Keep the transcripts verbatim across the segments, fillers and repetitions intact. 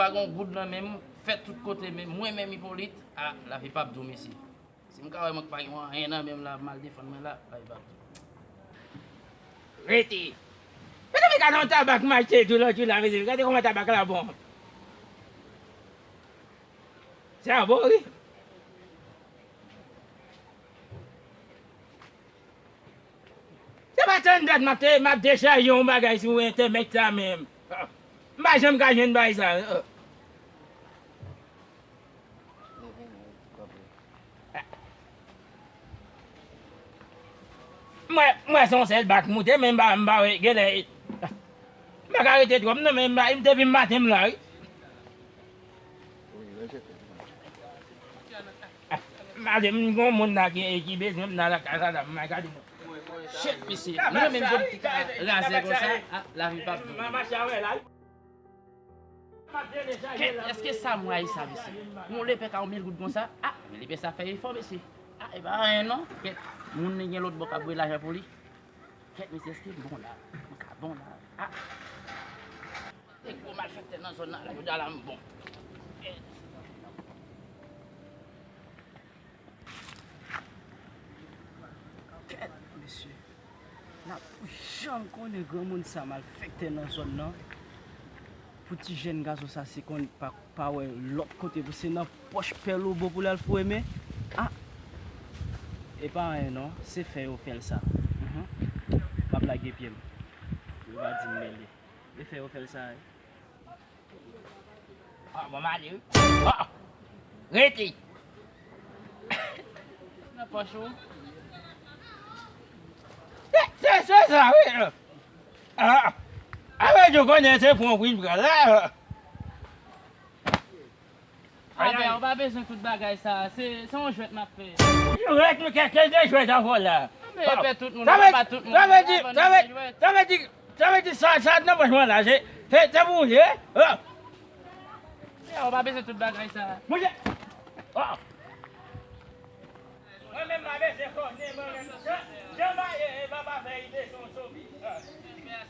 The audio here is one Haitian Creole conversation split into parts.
Pa gen yon goud nan men m, fè tout kote men m. Mwen menm Ipolit, a, lavi p ap dou, mesye. Si m ka wè mwen k pa gen anyen nan men m la, m al defann mwen la, lavi p ap dou. Rete. Mezanmi, gade yon tabak m achte tou lòt jou la, mezanmi. Gade kòman tabak la bon. Sa bon, wi. Se pa tann dat m ap te, m ap dechaje yon bagay sou entènèt sa menm. M pa janm ka jwenn bagay sa. M wè, m wè se yon sèl bak moute, men m pa, m pa wè, genlè, m pa ka rete twòp non, men m pa, depi maten m la, wi. Mande m gon moun la ki, ki bezwen m nan lakay sa la, m gade non. Shit, mesye, mwen menm jodi ki ka razè konsa, a, lavi p ap dou. Kèt, èske sa m rayi sa, mesye? Yon lepè ka yon mil goud konsa? A, men lepè sa fè efò, mesye. A, e pa anyen non. Kèt, moun li gen lòt bò k ap voye lajan pou li. Kèt, mesye, èske m bon la? M ka bon la? A. Te gwo malfektè nan zòn nan la, jodi a la m bon. Kèt. Kèt, mesye. N ap janm konnen granmoun sa malfektè nan zòn nan. Pou ti jèn gason sa, se konn pa, pa wè lòt kote, pou se nan pòch Pè Lobo pou l al foure men. A! E pa anyen non, se fè yo fè l sa. Mhm. M ap lage pye m. Yo va di m mele. E fè yo fè l sa, wi. A, bon, m ale, wi. A! Rete! Nan pòch ou. Se, se, se sa, wi. A! Avè di w konnen se pran wi m pran la. A, men, ou pa bezwen tout bagay sa. Se, se yon jwèt m ap fè. Jwèt, men kèk, kèk de jwèt avè w la. Men, e pa tout moun, sa vle, pa tout moun. Sa vle di, sa vle, sa vle di, Sa vle di sa, sa nan pòch mwen la, se, se, se pou ou ye? Ah. Yo, ou pa bezwen tout bagay sa. Monchè. Ah. Mwen menm pa bezwen konnen, mwen menm. Jan, jan ba, e, e, papa fè ide son sobi. Ah.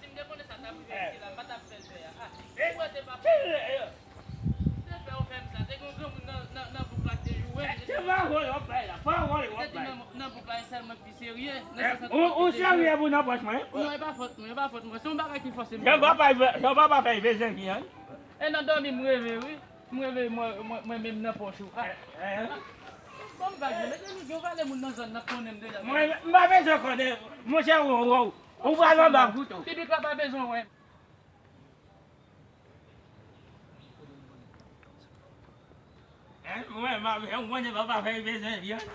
Si m te konnen sa t ap rive isit la, m pa t ap fè l fè a. Ah. Ou wè te papa. Se fè ou fè m sa. Te gen yon granmoun nan, nan, nan bouk la ki te joure m. Se pawòl w ap bay la, pawòl w ap bay. Li te di nan, nan bouk la, e sèl mwen ki serye. Nan sans ou, ou serye pou nan pòch mwen? Non, e pa fòt mwen, e pa fòt mwen. Se yon bagay ki fòse m fè. Jan papa, jan papa fè bezwen fi an. E nan dòmi m reve, wi. M reve mwen, mwen, mwen menm nan pòch ou. Ah. Bon, m pa gen, men gen yon valè moun nan zòn nan konnen m deja. Mwen, m pa bezwen konnen. Monchè, ou, ou, ou pral anba kouto. Piblik la pa bezwen wè m. Hein? Mwen, m ap, mwen, papa fè bezwen vyann.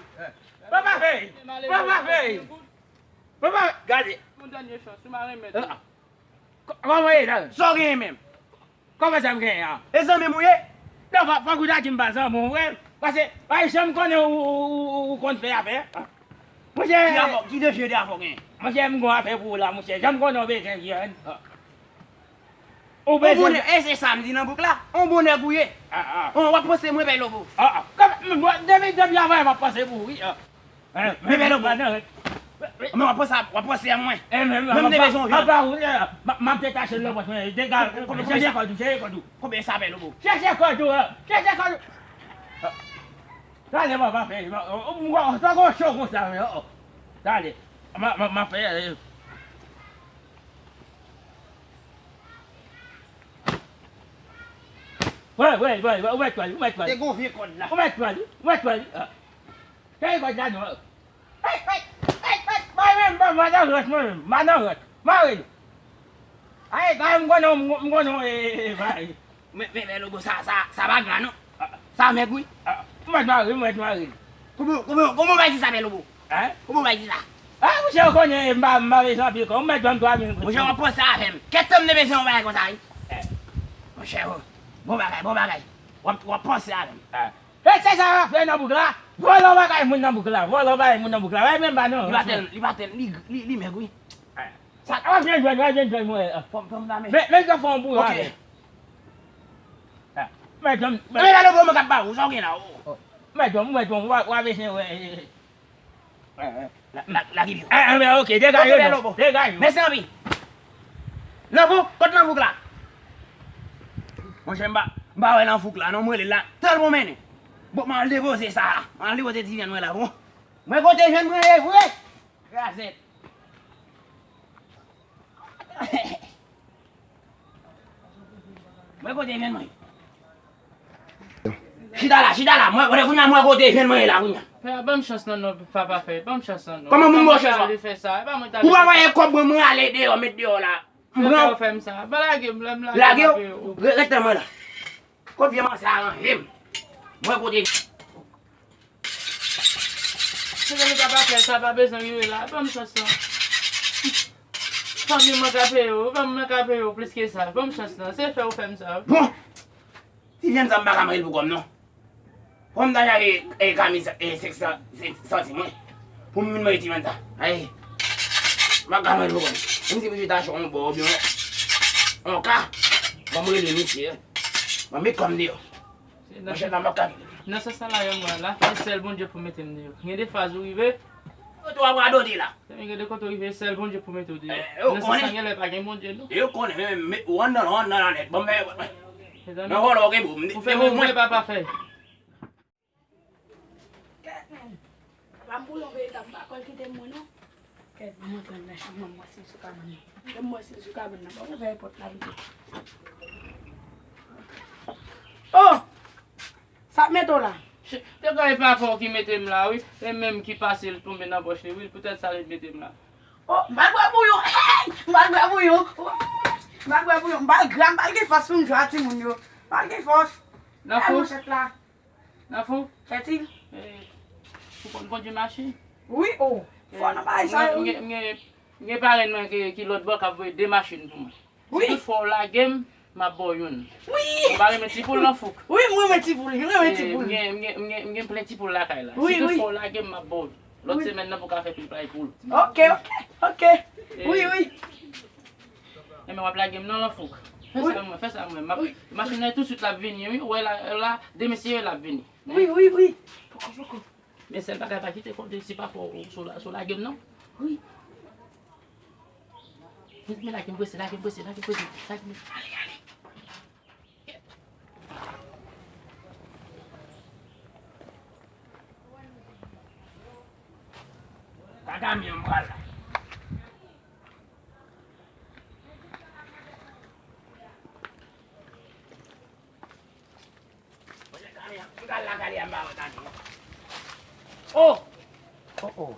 Papa fè! Papa fè! Papa, gade! Yon dènye chans, ou ma renmen. Ah. Kò-, kòman ye la? Sa w genyen menm? Kòman sa m genyen an? E zanmi m ou ye? Non, fò, fòk ou ta di m pa zanmi w, frè. Paske, pa janm konnen ou, ou, ou, ou konn fè afè. Monchè. Ki afè, ki de je de afè w genyen? Monchè, m gon afè pou ou la, monchè. Janm konnen w bezwen vyann. Ou bezwen. On bonè, e se sa m di nan bouk la. On bon nèg ou ye. Ah, ah. On w ap panse mwen, Pè Lobo. Ah, ah. Kòm, m, m, depi, depi avan, m ap panse pou ou, wi. Ah. Hein, men, men, men, men, men, men, w ap panse, w ap panse a mwen. Eh, men, men, men, men, men, m ap detache l nan pòch mwen. Dega, chèche kòd ou, chèche kòd ou. Konbyen sa, Pè Lobo? Chèche kòd ou, hein. Chèche kòd ou. Talè, m ap fè, m, m, m, m, sa gon cho konsa, men, oh, oh. Talè. M, m, m ap fè, eh. Wè, wè, wè, wè, ou mèt pran li, ou mèt pran li. Te gon vye kòd la. Ou mèt pran li, ou mèt pran li. Ah. Kay kòd la non. Hey, hey, hey, hey, bay men, bay, bay nan rant mwen menm, bay nan rant. Mare l. Ay, bay m konnen, m konnen, e, e, e, bay. Men, men, men, Lobo, sa, sa, sa pa gra non. Ah. Sa mèg wi. Ah, m mèt mare, m mèt mare. Kòman, kòman, kòman w bay di sa, men Lobo? Hein? Kòman w bay di sa? Ah, monchè, ou konnen, m pa, m pa bezwen anpil kò, m mèt ban m twa mil goud. Monchè, w ap panse avè m. Kèk tan m te bezwen yon bagay konsa, wi. Eh. Monchè, oh. Bon bagay, bon bagay. W ap, w ap panse avè m. Ah. E se sa w ap fè nan bouk la? Vòlò bagay moun nan bouk la. Vòlò bagay moun nan bouk la. Wè menm pa non. Li pa tèl, li pa tèl, li, li, li mèg wi. Sa w ap jwenn jwenn, w ap jwenn jwenn mwen. Fò m, fò m ta men. Men, men sa fè yon boura. Ok. Mèt jwenn. Mwen la lè bon mwen k ap ba ou, sa w gen la, oh. Mèt jwenn, mèt jwenn, w ap, w ap eseye wè. La, la, la ki pi. Ah, ah, men ok, degaje non. Degaje. Mèsi anpil. Nan bouk, kot nan bouk la? Monchè m pa. M pa wè l nan fouk la non, m rele l la. Tan l pou mennen. Bon, m al depoze sa a. M al depoze ti vyann mwen la, bon. Mwen kote vyann mwen ye vre. Krazèt. Mwen kote vyann mwen. Chita la, chita la. Mwen, mwen, kounye a, mwen kote vyann mwen ye la, kounye a. Pè, ban m chans non, non, papa fè. Ban m chans non, non. Kòman moun ba w chans la? Ou pa wè kòb mwen, mwen ale deyò, met deyò la. M pran. Fè w fè m sa. Pa lage m, lè m lage m. Lage w? Rete mwen la. Kot vye manse a ranje m. Mwen kote. Mesye, nou pa pa fè sa, pa bezwen rive la. Ban m chans lan. Fanmi mwen ka peye w, fanmi mwen ka peye w plis ke sa. Ban m chans lan. Se fè w fè m sa. Bon! Ti vyann sa m pa ka manje l pou kò m non. Fò m ta chache, e, kamis, e, senk san, senk santim, wi. Pou m vin manje ti vyann sa. Ay. M pa ka manje l pou kò m. Menm si m jete achte yon bò oubyen yon, yon ka, ban m rele misye. Ban m met kò m deyò. Nan sans sa la, yon mwa la, se sèl Bondye pou mete m deyò. Gen de faz ou rive. Kote w ap radote la? Gen de kote ou rive, sèl Bondye pou mete w deyò. Nan sans sa, gen lè pa gen Bondye, non. Yo konnen, men, men, ou anndan, ou anndan la nèt. Bon, men, mezanmi, nan vòlò, ok, bon, ou fè mwen pa pa fè. Papa m pou yon veritab, m pa kwè l kite m mwen non. Kèt, m antre anndan chanm mwen, m wè si l sou kabann nan. Lè m wè si l sou kabann nan, ban m ouvè pòt la vite. Oh! Sa k mete w la? Te kwè e papa w ki mete m la, wi. E menm ki pase l tonbe nan pòch li, wi. Poutèt sa li mete m la. Oh, m pral bwè bouyon. Hey! M pral bwè bouyon. M pral bwè bouyon. M pral gra, m pral gen fòs pou m jwe a timoun yo. M pral gen fòs. Nan fou? Nan fou? Kèt. Ou konn kondui machin? Wi, oh. Fò nan bagay sa yo, wi. M gen, m gen, m gen parenn mwen ki, ki lòt bò k ap voye de machin pou mwen. Wi. Si tout fwa w lage m, m ap ba w youn. Wi. Ou pa renmen ti poul nan fouk? Wi, m renmen ti poul, m renmen ti poul. M gen, m gen, m gen, m gen plen ti poul lakay la. Wi, wi. Si tout fwa w lage m, m ap ba w. Lòt semèn nan pou ka fè pil pay poul. Ok, ok, ok. Wi, wi. Enben, w ap lage m nan, nan fouk. Fè sa mwen, fè sa mwen. M ap, machin nan tousuit l ap vini, wi. Ou wè la, la, demen si l ap vini. Wi, wi, wi. Poko, poko. Men sèl bagay, pa kite konte si papa w sou la, sou lage m non. Wi. Men, men lage m prese, lage m prese, lage m prese, lage m prese. Ale, ale. Kaka m yo m pral la. Oh! Oh, oh.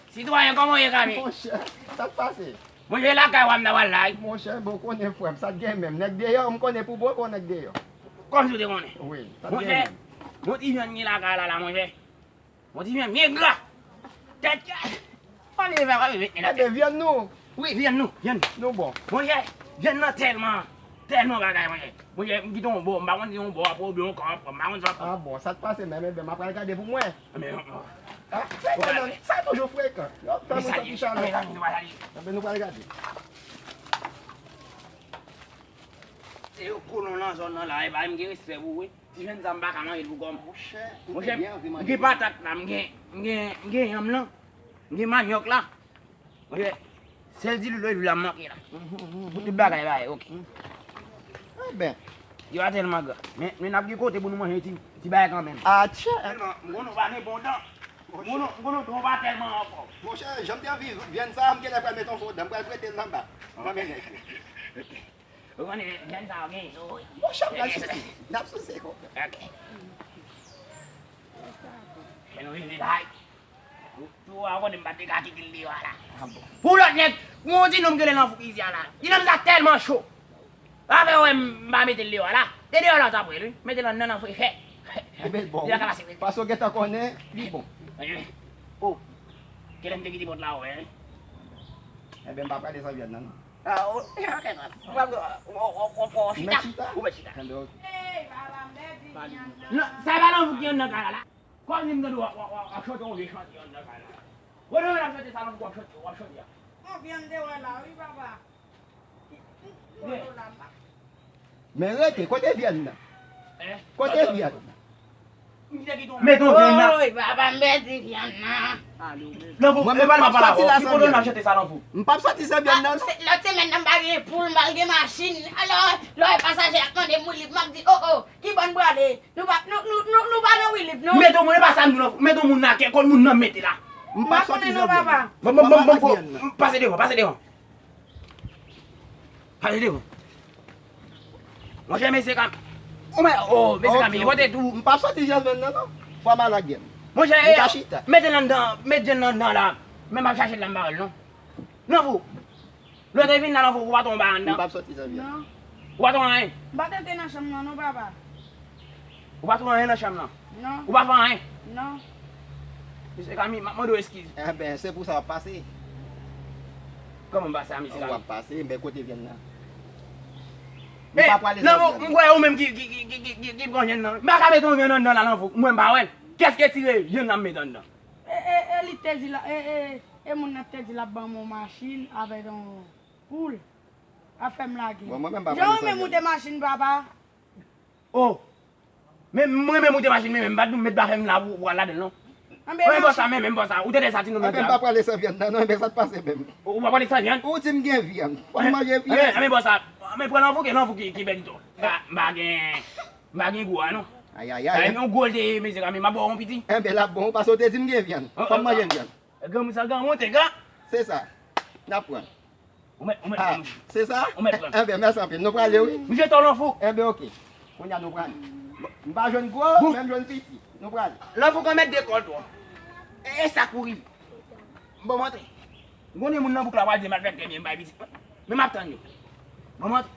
Sitwayen, kòman w ye, Kami? Monchè, sa k pase? Monchè, lakay w a m ta pral la, wi. Monchè, bon, konnen frè m, sa k gen menm? Nèg deyò, m konnen pou bon, bon nèg deyò. Kòmsi w te konnen? Wi, sa k gen menm? Monchè, bon ti vyann gen lakay la, la, monchè. Bon, ti vyann, men gra. Tèt, pale, pale, pale. Ebyen, vyann nou. Wi, vyann nou, vyann nou. Nou bon. Monchè, vyann nan tèlman, tèlman bagay, monchè. Monchè, m kite yon bò, m pa konn si yon bò ap oubyen yon kan ap pran, m pa konn sa. Ah bon, sa k pase menm, ebyen, m ap pral gade pou mwen. Men, ah, frekan, non, sa toujou frekan. Yo, fè mwen santi chalè. Ebyen, nou pral gade. Se yo kolon nan zòn nan la, e pa m gen respè pou ou, wi. Ti jèn sa m pa ka manje l pou kò m. Monchè, m gen patat la, m gen, m gen, m gen yanm lan, m gen manyòk la. Monchè, sèl ti lilwil la m manke la. Pou tout bagay la, ok. Enben. Yo a tèlman gran. Men, men n ap gen kote pou nou manje ti, ti bagay kanmenm. Atchè! Tèlman, m konnen w pa gen bon dan. M konnen, m konnen w pa tèlman anfòm. Monchè, jan m te anvi vyann sa, m genlè pral met yon fo dan, m pral prete l anba. Anba men nèg yo. Ou konnen, jèn sa yo gen zo, wi. Monchè, n ap souse, n ap souse, konpè. Ok. Men nou rive la, wi. Tou a konnen m pa t te ka kite l deyò a la. Ah bon. Pou lòt nèg, yon ti nonm genlè nan fouk izi a la. Ti nonm sa tèlman cho. Apre wè m pa mete l deyò a la. Te deyò la w t ap wè l, wi. Mete l anndan nan frechè. Ebyen, bon. Li pa ka pase frechè. Paske w gentan konnen, li bon. Wi. Oh. Genlè m te kite pòt la ouvè, wi. Ebyen, m pa prale san vyann nan, non. Ah, ou, ou, ou, ou, ou, ou, ou chita. Ou mèt chita. Enben, ok. Non, sa e pa nan fouk ki anndan kay la, la. Kòm si m tande w ap, w ap, w ap, w ap chante yon vye chante anndan kay la. Bon, non, w ap chante sa nan fouk w ap chante, w ap chante a. Yon vyann te wè la, wi, papa. Ki, ki, ki, ki, ki, la, la. Men rete, kote vyann nan? Hein? Kote vyann nan? M Mete yon vyann la. Oy, papa, m pèdi vyann nan. Lanfou, e pa l pa pala avè w. Ki kote w nan achte sa, Lanfou? M p ap sòti san vyann nan, non. Lòt semèn nan, m pa gen poul, m pa gen machin. Alò, lè w wè pasaje ap mande m Wilip, m ap di, o, o, ki bò n prale? Nou pa, nou, nou, nou, nou pa nan Wilip, non. Mete yon moun, e pa sa m di, Lanfou. Mete yon moun nan kè, kot moun nan mete la. M p ap sòti san vyann nan. Bon, bon, bon, bon, bon. Pase devan, pase devan. Pase devan. Monchè, mesye Kam... Ou mè, oh, mesye Kam, li pote tou. M p ap sòti san vyann nan, non. Fò m al ak vyann. Monchè, Ou ka chita. Mete l anndan, met vyann nan anndan la. Men m ap chache l la, m pa wè l, non. Lanfou. Lè w te vin la, Lanfou, ou pa twonbe anndan. M p ap sòti san vyann. Non. Ou pa twonbe anyen. M pa tete nan chanm nan, non, papa. Ou pa twonbe anyen nan chanm nan. Non. Ou pa fè anyen. Non. Mesye Kami, m ap mande w eskiz. Enben, se pou sa w ap pase. Kòman m pase a, mesye Ou Kami? Ap pase, men kote vyann nan? Men, pa prale Lanfou, san vyann. M kwè ou menm ki, ki, ki, ki, ki, ki pran vyann nan. M pa ka mete yon vyann anndan la, Lanfou. Mwen, m pa wè l. Kiyès ki tire vyann nan m mete anndan? E, e, e, li te di la, e, e, e, moun nan te di l ap ban m yon machin avèk yon poul. Ap fè m lage. Bon, mwen menm pa Jan prale ou menm san moute machin, papa. Oh. Men mwen menm moute machin, men m pa t met pa fè m la pou, pou al ladan l, non. Anbe Mwen, bò machin. Sa, men, men, bò Sa, ou tande sa, ti nonm nan Enben, di m pa a. prale san vyann nan, non, enben, sa t pase menm. Ou pa prale san vyann? Ou di m gen vyann. Fò m manje Anbe, vyann. Anbe, bò Sa, men pran Lanfou ke Lanfou ki, ki pèdi tou. M pa, m pa gen, m pa gen gou a, non. Ayayay. Yon gwo l te ye, mesye Kami, m ap ba w yon piti. Enben, l ap bon, paske w te di m gen vyann. Fò m manje vyann. Granmoun sa, granmoun te gran. Se sa. N ap pran. Ou mèt, ou mèt Ah, pran. Se sa? Ou mèt pran. Enben, mèsi anpil. Nou prale, wi. M jete w Lanfou. Enben, oke. Kounye a nou prale. M pa jwenn gwo, men m jwenn piti. Nou prale. Lanfou ka mèt de kòl tou. E, e sa kouri. Bon, m antre. M konnen moun nan bouk la pral di m al fè trè byen, m bay pitit mwen. Men m ap tann yo. Bon, m antre.